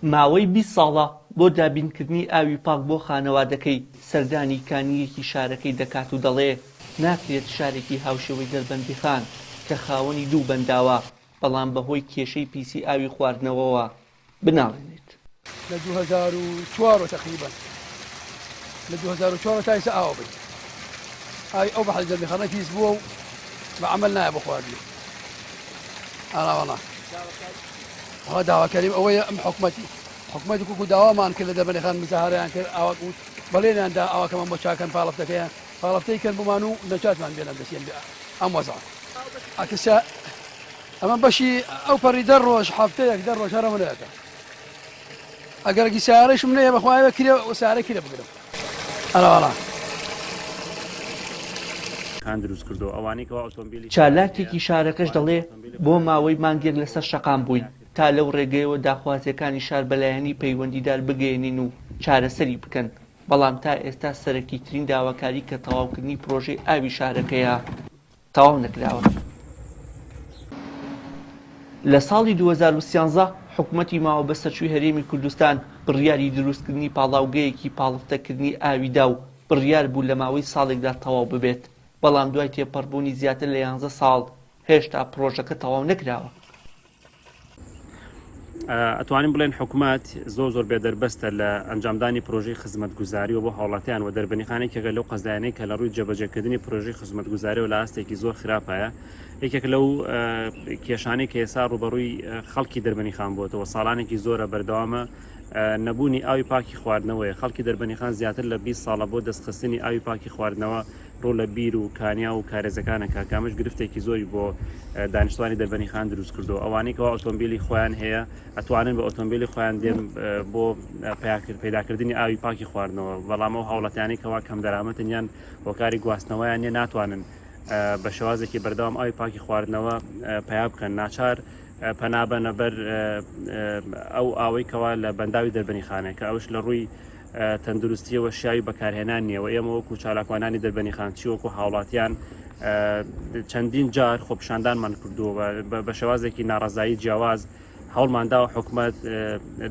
ماوەی 20 ساڵە بۆ دابینکردنی ئاوی پاک بۆ خانەوادەکەی سەردانی کانییەکی شارەکەی دەکات و دەڵێ، ناکرێت شارێکی هاوشێوەی دەربەندیخان کە خاوەنی دوو بەنداوە، بەڵام بەهۆی کێشەی پیسی ئاوی خواردنەوەوە بناڵێنێت. لە 2004 وە تەقریبەن لە 2004 تا ئێستا ئاوە بین ئاوی ئەو بەحری دەربەندیخانە پیس بووە و بە عەمەل نایە بۆ خواردنی ئاراوەڵا ئەوە داواکاریم ئەوەیە ئەم حکومەتی حکومەتی کوکو داوامان کرد لە دەربەندیخان مزاهرەیان کرد ئاوا بەڵێنیان دا ئاواکەمان بۆ چاکەن پاڵفتەکەیان پاڵفتەی کەن بۆمان و نەجاتمان بێنە دەستیان ئەم وەزع ئەکسە ئەمە بەشی ئەو پەڕی دە ڕۆژ هەفتەیەک دە ڕۆژ هەرەمە نەکە ئەگەرکی سارەشم نەیە بەخوایە کرێ سارە کرێ بگرم ئەرەوەڵا. چالاکێکی شارەکەش دەڵێ، بۆ ماوەی مانگێک لەسەر شەقام بووین تا لەو رێگەیەوە داخوازییەکانی شار بە لایەنی پەیوەندیدار بگەیەنین و چارەسەری بکەن، بەڵام تا ئێستا سەرەکیترین داواکاری کە تەواوکردنی پرۆژەی ئاوی شارەکەیە، تەواو نەکراوە. لە ساڵی 2013 حکومەتی ماوەبەسەرچووی هەرێمی کوردستان بڕیاری دروستکردنی پاڵاوگەیەکی پاڵفتەکردنی ئاوی دا و بڕیار بوو لە ماوەی ساڵێکدا تەواو ببێت، بەڵام دوای تێپەڕبوونی زیاتر لە یانزە ساڵ هێشتا پڕۆژەکە تەواو نەکراوە. ئەتوانین بڵێن حکومەت زۆر زۆر بێدەربەستە لە ئەنجامدانی پرۆژەی خزمەتگوزاریەوە بۆ هاوڵاتیان و دەربەنیخان یەکێکە لەو قەزایانەی کە لە ڕووی جێبەجێکردنی پرۆژەی خزمەتگوزاریەوە لە ئاستێکی زۆر خراپایە یەکێک لەو کێشانەی کە ئێستا ڕووبەڕووی خەڵکی دەربەنیخان بووەتەوە ساڵانێکی زۆرە بەردەوامە نەبوونی ئاوی پاکی خواردنەوەیە خەڵکی دەربەنیخان زیاتر لە 20 ساڵە بۆ دەستخستنی ئاوی پاکی خواردنەوە ڕوو لە بیر و کانیاو و کارێزەکان ئەکا کە ئەمەش گرفتێکی زۆری بۆ دانیشتوانی دەربەنیخان دروست کردو ئەوانەی کەوا ئۆتۆمبیلی خۆیان هەیە ئەتوانن بە ئۆتۆمبیلی خۆیان دێن بۆ پەیداکردنی ئاوی پاکی خواردنەوە بەڵام ئەو هاوڵاتیانەی کەوا کەم دەرامەتن یان هۆکاری گواستنەوەیان نیە ناتوانن بە شێوازێکی بەردەوام ئاوی پاکی خواردنەوە پیا بکەن ناچار پەنابەنە بەر ئەو ئاوەی کەوا لە بەنداوی دەربەنیخانە کە ئەوش لە ڕووی تەندروستیەوە شیاوی بەکارهێنان نییە و ئێمە وەکو چالاکوانانی دەربەنیخان چی وەکو هاوڵاتیان چەندین جار خۆپیشاندانمان کردووە بە شێوازێکی ناڕەزایی جیاواز هەوڵمان داوە حکومەت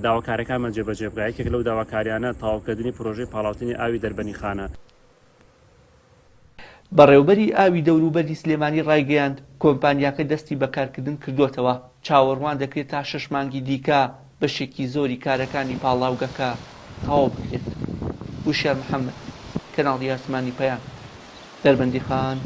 داواکارەکانمان جێبەجێ بکات یەکێک لەو داواکاریانە تەواوکردنی پرۆژەی پاڵاوتنی ئاوی دەربەنیخانە. بەڕێوبەری ئاوی دەوروبەری سلێمانی ڕایگەیاند، کۆمپانیاکە دەستی بە کارکردن کردووەتەوە، چاوەڕوان دەکرێت تا شەش مانگی دیکە بەشێکی زۆری کارەکانی پاڵاوگەکە تەواو بکرێت. وشیار محەمەد، کەناڵی ئاسمانی پەیام، دەربەندیخان.